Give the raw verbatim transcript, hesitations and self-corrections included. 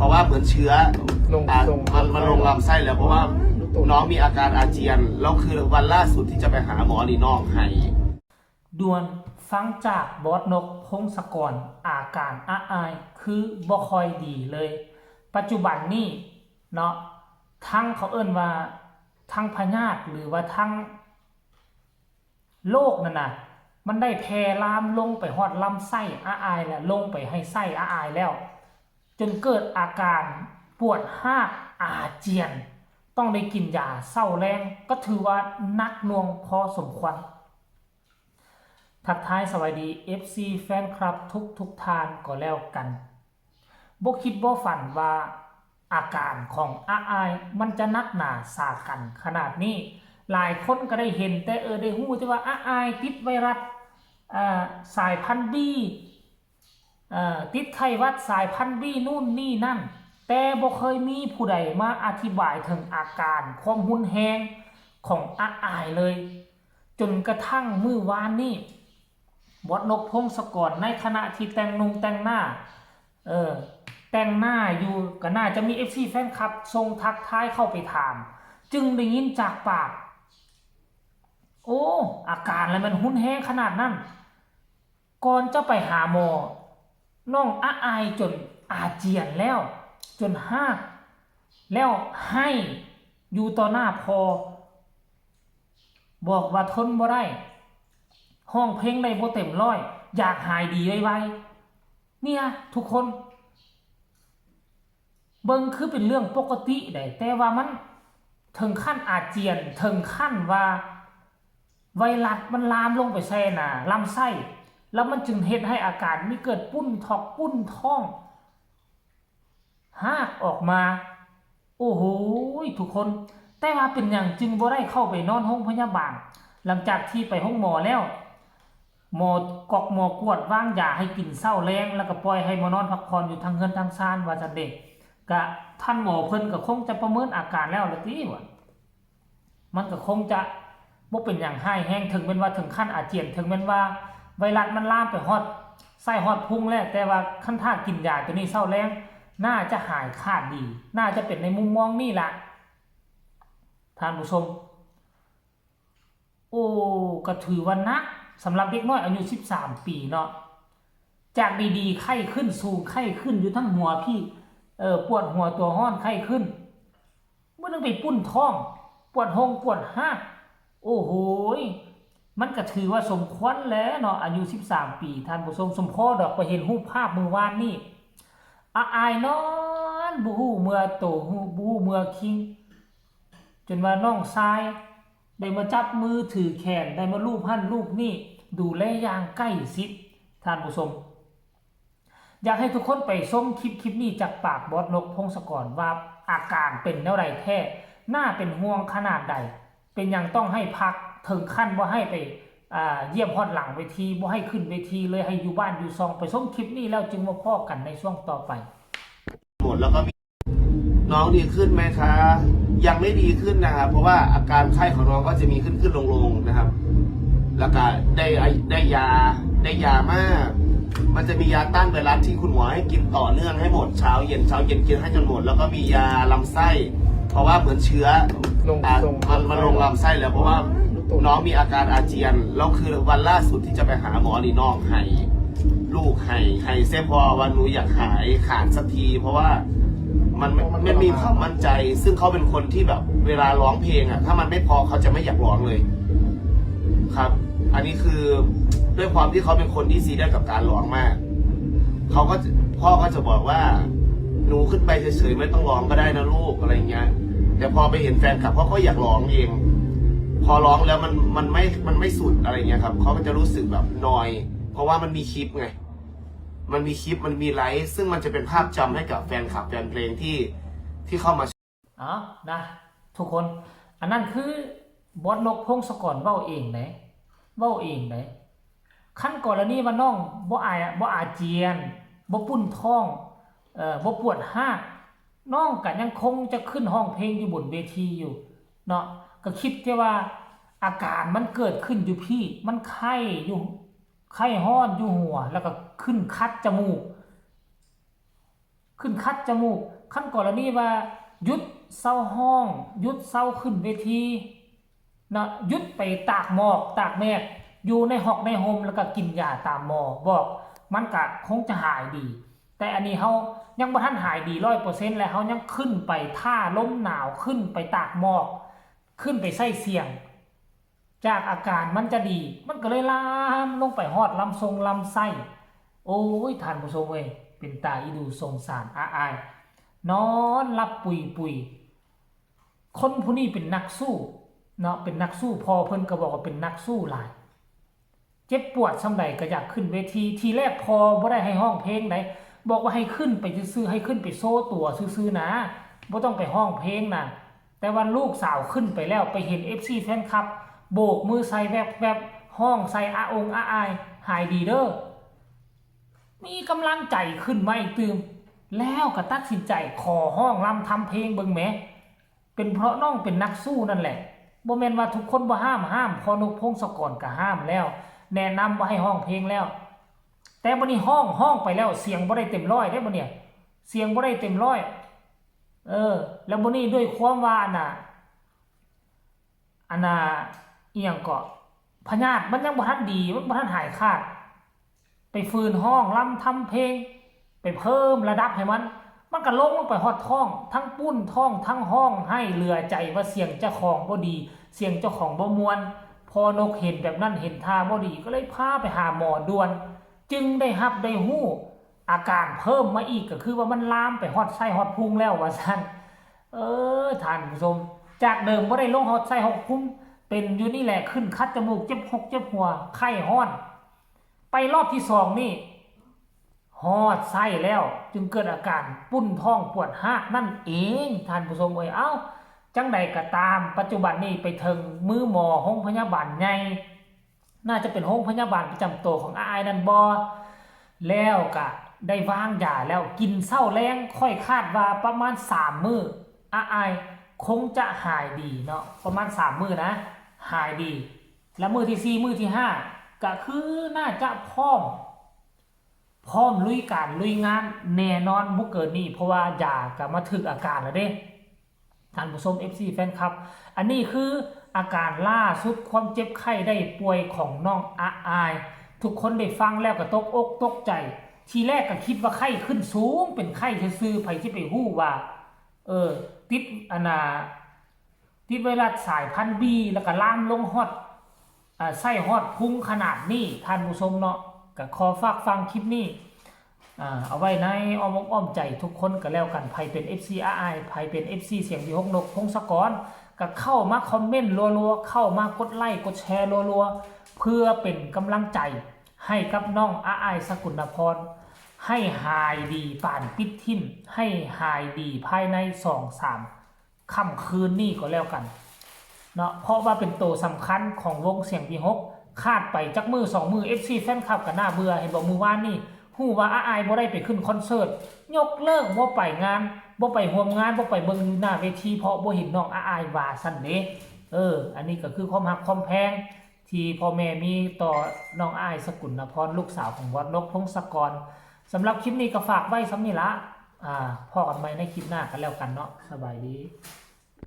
เพราะว่าเหมือนเชื้อ ลง อ่ะ ลง มันมันลง ลำไส้ ลำไส้แล้ว เพราะว่า ลงตูด น้องมีอาการอาเจียน แล้วคือวันล่าสุดที่จะไปหาหมอนี่น้องไห้ ด่วนฟังจากบอสนกพงศกร อาการอะอายคือบ่ค่อยดีเลย ปัจจุบันนี่เนาะ ทั้งเขาเอิ้นว่าทั้งพยาธิหรือว่าทั้งโรคนั่นนะมันได้แพร่ลามลงไปฮอดลำไส้อะอายและลงไปให้ไส้อะอายแล้ว จนเกิดอาการปวดฮากอาเจียน ต้องได้กินยาเซาแรง ก็ถือว่าหนักหน่วงพอสมควร ทักทายสวัสดี เอฟซี แฟนคลับทุกทุกๆท่านก็แล้วกัน บ่คิดบ่ฝันว่าอาการของอะอายมันจะหนักหนาสาหัสขนาดนี้ หลายคนก็ได้เห็นแต่เออได้ฮู้แต่ว่าอะอายติดไวรัสอ่าสายพันธุ์บี เอ่อติดไข้หวัดสายพันธุ์บีนู่นนี่นั่น แต่บ่เคยมีผู้ใดมาอธิบายถึงอาการความรุนแรงของอะอายเลย จนกระทั่งมื้อวานนี้บอสนกพงศกรในขณะที่แต่งหน้าแต่งหน้า เออ แต่งหน้าอยู่ก็น่าจะมี เอฟซี แฟนคลับส่งทักทายเข้าไปถาม จึงได้ยินจากปาก โอ้ อาการอะไรมันรุนแรงขนาดนั้น ก่อนจะไปหาหมอ น้องอะอายจนอาเจียนแล้ว จนฮาก แล้วไห้อยู่ต่อหน้าพ่อ บอกว่าทนบ่ได้ ฮ้องเพลงได้บ่เต็มร้อย อยากหายดีไวๆ เนี่ยทุกคน เบิ่งคือเป็นเรื่องปกติได้ แต่ว่ามันถึงขั้นอาเจียน ถึงขั้นว่าไวรัสมันลามลงไปใส่หน้าลำไส้ แล้วมันจึงเฮ็ดให้อาการมีเกิดปุ้นถอกปุ้นท้อง ฮากออกมา โอ้โห ทุกคน แต่ว่าเป็นหยังจึงบ่ได้เข้าไปนอนโรงพยาบาล หลังจากที่ไปโรงหมอแล้ว หมอกอกหมอกวดวางยาให้กินเซาแรง แล้วก็ปล่อยให้มานอนพักผ่อนอยู่ทางเฮือนทางซานว่าซั่นเด้ กะท่านหมอเพิ่นก็คงจะประเมินอาการแล้วละติว่า มันก็คงจะบ่เป็นหยังร้ายแรง ถึงแม่นว่าถึงขั้นอาเจียน ถึงแม่นว่าไวรัสมันลามไปฮอดไส้ฮอดพุงแล้ว แต่ว่าคันถ้ากินยาตัวนี้เซาแรง น่าจะหายขาดดี น่าจะเป็นในมุมมองนี่ล่ะ ท่านผู้ชม โอ้ ก็ถือว่าหนักสำหรับเด็กน้อยอายุสิบสามปีเนาะ จากดีๆ ไข้ขึ้นสูง ไข้ขึ้นอยู่ทั้งหัวพี้ เออ ปวดหัวตัวร้อน ไข้ขึ้น มื้อนึงไปปุ้นท้อง ปวดฮงปวดฮาก โอ้โหย มันก็ถือว่าสมควรแล้วเนาะ อายุสิบสามปี ท่านผู้ชม สมพอดอก ไปเห็นรูปภาพมื้อวานนี่ อะอายนอนบ่ฮู้เมื่อโต ฮู้บ่ฮู้เมื่อคิง จนว่าน้องชายได้มาจับมือถือแขน ได้มาลูบหั่นลูบนี่ ดูแลอย่างใกล้ชิด ท่านผู้ชม อยากให้ทุกคนไปชมคลิปคลิปนี้จากปากบอสนกพงศกรว่าอาการเป็นแนวใดแท้ น่าเป็นห่วงขนาดใด เป็นหยังต้องให้พัก ถึงขั้นบ่ให้ไป อ่า เยี่ยมฮอดหลังเวที บ่ให้ขึ้นเวทีเลย ให้อยู่บ้านอยู่ซอง ไปชมคลิปนี้แล้วจึงมาพ้อกันในช่วงต่อไป หมดแล้วก็มี น้องดีขึ้นไหมคะ ยังไม่ดีขึ้นนะครับ เพราะว่าอาการไข้ของน้องก็จะมีขึ้นขึ้นลงลงๆนะครับ แล้วก็ได้ได้ยาได้ยามาก มันจะมียาต้านไวรัสที่คุณหมอให้กินต่อเนื่องให้หมด เช้าเย็นเช้าเย็นกินให้จนหมด แล้วก็มียาลำไส้ เพราะว่าเหมือนเชื้อ ลง อ่ะ ลง มันมันลงลำไส้แล้ว เพราะว่าน้องมีอาการอาเจียน แล้วคือวันล่าสุดที่จะไปหาหมอนี่น้องไห้ ลูกไห้ไห้เสียพอว่าหนูอยากหายขาดสักที เพราะว่ามันมันมันมีความมั่นใจ ซึ่งเขาเป็นคนที่แบบเวลาร้องเพลงอ่ะ ถ้ามันไม่พอเขาจะไม่อยากร้องเลย ครับ อันนี้คือด้วยความที่เขาเป็นคนที่ซีเรียสกับการร้องมาก เขาก็จะพ่อก็จะบอกว่า หนูขึ้นไปเฉยๆไม่ต้องร้องก็ได้นะลูกอะไรเงี้ย แต่พอไปเห็นแฟนคลับเขาก็อยากร้องเอง พอร้องแล้วมันมันไม่มันไม่สุดอะไรเงี้ยครับ เขาก็จะรู้สึกแบบนอย เพราะว่ามันมีคลิปไง มันมีคลิปมันมีไลฟ์ซึ่งมันจะเป็นภาพจำให้กับแฟนคลับแฟนเพลงที่ที่เข้ามา เอานะ ทุกคน อันนั้นคือบอสนกพงศกรเว้าเองเด้ เว้าเองเด้ คันกรณีว่าน้องบ่อาบ่อาเจียน บ่ปุ้นท้อง เอ่อ บ่ปวดฮาก น้องก็ยังคงจะขึ้นฮ้องเพลงอยู่บนเวทีอยู่เนาะ ก็คิดแค่ว่าอาการมันเกิดขึ้นอยู่พี้ มันไข้อยู่ ไข้ฮ้อนอยู่หัว แล้วก็ขึ้นคัดจมูก ขึ้นคัดจมูก คันกรณีว่าหยุดเซาฮ้อง หยุดเซาขึ้นเวทีเนาะ หยุดไปตากหมอกตากแมก อยู่ในฮอกในฮ่ม แล้วก็กินยาตามหมอบอก มันก็คงจะหายดี แต่อันนี้เฮายังบ่ทันหายดีร้อยเปอร์เซ็นต์ และเฮายังขึ้นไปท่าลมหนาว ขึ้นไปตากหมอก ขึ้นไปใส่เสี่ยง จากอาการมันจะดี มันก็เลยลามลงไปฮอดลำทรงลำไส้ โอ้ย ท่านผู้ชมเอ้ย เป็นตาอีดูสงสารอาอาย นอนหลับปุยปุย คนผู้นี้เป็นนักสู้เนาะ เป็นนักสู้ พ่อเพิ่นก็บอกว่าเป็นนักสู้หลาย เจ็บปวดส่ำใดก็อยากขึ้นเวที ทีแรกพ่อบ่ได้ให้ฮ้องเพลงใด บอกว่าให้ขึ้นไปซื่อๆ ให้ขึ้นไปโชว์ตัวซื่อๆ นะ บ่ต้องไปฮ้องเพลงนะ แต่ว่าลูกสาวขึ้นไปแล้ว ไปเห็น เอฟซี แฟนคลับ โบกมือใส่แวบๆ ฮ้องใส่อาองอาอาย หายดีเด้อ มีกำลังใจขึ้นมาอีกตื่ม แล้วก็ตัดสินใจขอฮ้องรำทำเพลงเบิ่งแหม เป็นเพราะน้องเป็นนักสู้นั่นแหละ บ่แม่นว่าทุกคนบ่ห้าม ห้าม พ่อนกพงศกรก็ห้ามแล้ว แนะนำว่าให้ฮ้องเพลงแล้ว แต่บัดนี้ฮ้อง ฮ้องไปแล้ว เสียงบ่ได้เต็มร้อยเด้บัดเนี่ย เสียงบ่ได้เต็มร้อย เออ แล้วบัดนี้ด้วยความว่าอันน่ะ อันน่ะ อีหยังเกาะ พยาธิมันยังบ่ทันดี มันบ่ทันหายขาด ไปฝืนฮ้องรำทำเพลง ไปเพิ่มระดับให้มัน มันก็ลงลงไปฮอดท้อง ทั้งปุ้นท้อง ทั้งฮ้องไห้เหลือใจว่าเสียงเจ้าของบ่ดี เสียงเจ้าของบ่ม่วน พ่อนกเห็นแบบนั้น เห็นท่าบ่ดี ก็เลยพาไปหาหมอด่วน จึงได้ฮับได้ฮู้ อาการเพิ่มมาอีก ก็คือว่ามันลามไปฮอดไส้ฮอดพุงแล้วว่าซั่น เออ ท่านผู้ชม จากเดิมบ่ได้ลงฮอดไส้ฮอดพุง เป็นอยู่นี่แหละ ขึ้นคัดจมูก เจ็บฮกเจ็บหัว ไข้ฮ้อน ไปรอบที่สองนี่ ฮอดไส้แล้ว จึงเกิดอาการปุ้นท้องปวดฮากนั่นเอง ท่านผู้ชมเอ้ย เอ้า จั่งใดก็ตาม ปัจจุบันนี้ไปถึงมือหมอโรงพยาบาลใหญ่ น่าจะเป็นโรงพยาบาลประจำตัวของอาอายนั่นบ่ แล้วก็ได้วางยาแล้ว กินเช้าแลง ข้อยคาดว่าประมาณสามมื้อ อาอายคงจะหายดีเนาะ ประมาณสามมื้อนะ หายดี และมื้อที่สี่ มื้อที่ห้า ก็คือน่าจะพร้อม พร้อมลุยการลุยงานแน่นอน บ่เกินนี้ เพราะว่ายาก็มาถึกอาการแล้วเด้ ท่านผู้ชม เอฟซี แฟนคลับ อันนี้คืออาการล่าสุด ความเจ็บไข้ได้ป่วยของน้องอาอาย ทุกคนได้ฟังแล้วก็ตกอกตกใจ ทีแรกก็คิดว่าไข้ขึ้นสูง เป็นไข้ซื่อๆ ไผสิไปฮู้ว่า เออ ติดอันน่ะ ติดไวรัสสายพันธุ์ B แล้วก็ลามลงฮอด อ่า ไส้ฮอดพุงขนาดนี้ ท่านผู้ชมเนาะ ก็ขอฝากฟังคลิปนี้ อ่า เอาไว้ในอ้อมอกอ้อมใจทุกคนก็แล้วกัน ไผเป็น เอฟซี อาอาย ไผเป็น เอฟซี เสียงวีหก นกพงศกร ก็เข้ามาคอมเมนต์รัวๆ เข้ามากดไลค์กดแชร์รัวๆ เพื่อเป็นกำลังใจให้กับน้องอาอาย สกุลนพร ให้หายดีปานปิดทิ่ม ให้หายดีภายในสองสาม ค่ำคืนนี้ก็แล้วกันเนาะ เพราะว่าเป็นตัวสำคัญของวงเสียงวีหก ขาดไปจักมื้อสองมื้อ เอฟซี แฟนคลับก็น่าเบื่อ เห็นบ่ มื้อวานนี่ ฮู้ว่าอาอายบ่ได้ไปขึ้นคอนเสิร์ต ยกเลิก บ่ไปงาน บ่ไปร่วมงาน บ่ไปเบิ่งอยู่หน้าเวที เพราะบ่เห็นน้องอาอาย ว่าซั่นเด้ เออ อันนี้ก็คือความฮักความแพงที่พ่อแม่มีต่อน้องอาอาย สกุลนพร ลูกสาวของบอสนกพงศกร สำหรับคลิปนี้ก็ฝากไว้ส่ำนี้ละ อ่า พ้อกันใหม่ในคลิปหน้ากันแล้วกันเนาะ สบายดี